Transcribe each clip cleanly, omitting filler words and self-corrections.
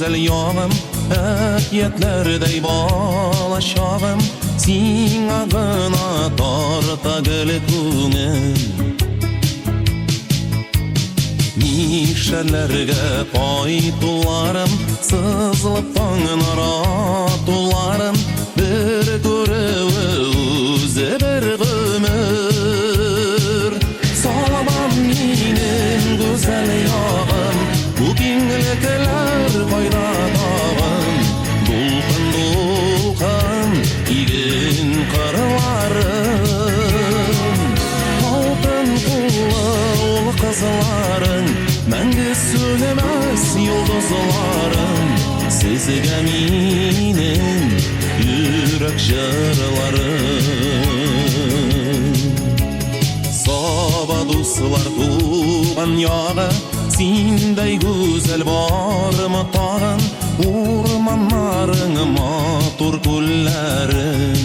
гүзәл ягым, әкиятләрдәй бала чагым, сиңа гына тарта гел күңел. Мишәрләргә кайтуларым, сызылып таңнар атуларым, бер күрүе үзе бер гомер. Сабам минем гүзәл ягым, бу киңлекләр кайда тагын? Дулкын-дулкын иген кырларым, алтын куллы ул кызларың, мәңге сүнмәс йолдызларым, сезгә минем йөрәк җырларым. Саба дуслар туган ягы, синдәй гүзәл бармы тагын? Урманнарың, матур күлләрең.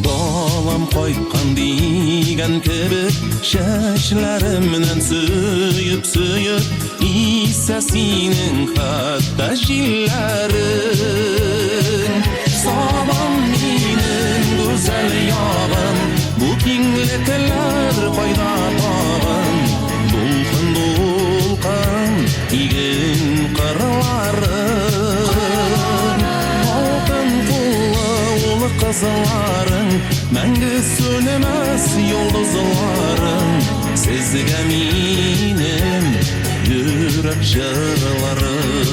Балам кайткан дигән кебек, чәчләремнән сөеп-сөеп, исә синең хәтта җилләрең. Сабам минем гүзәл ягым, бу киңлекләр кайда тагын? Дулкын-дулкын иген кырларым, алтын куллы ул кызларың, мәңге сүнмәс йолдызларың, сезгә минем йөрәк җырларым.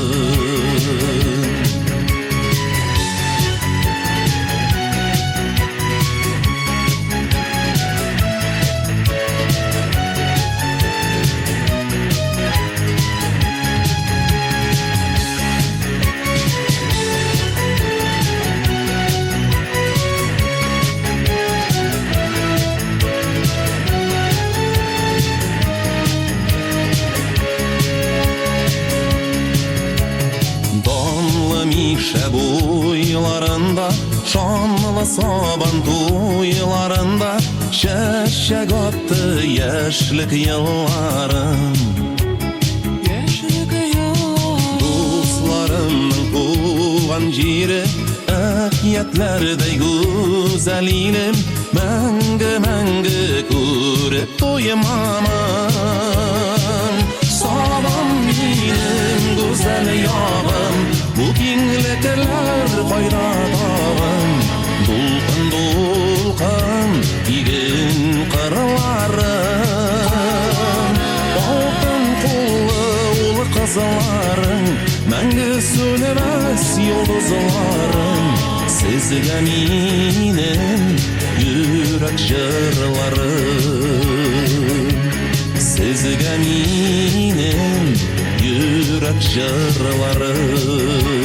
Данлы Мишә буйларында, шанлы сабан туйларында чәчәк атты яшьлек елларым. Яшьлек елларым. Дусларымның туган җире, әкиятләрдәй гүзәл илем, мәңге-мәңге күреп туймамын. Сабам минем гүзәл ягым, бу киңлекләр кайда тагын? Дулкын-дулкын иген кырларым, алтын куллы ул кызларың, мәңге сүнмәс йолдызларың, сезгә минем йөрәк җырларым. Сезгә минем йөрәк җырларым.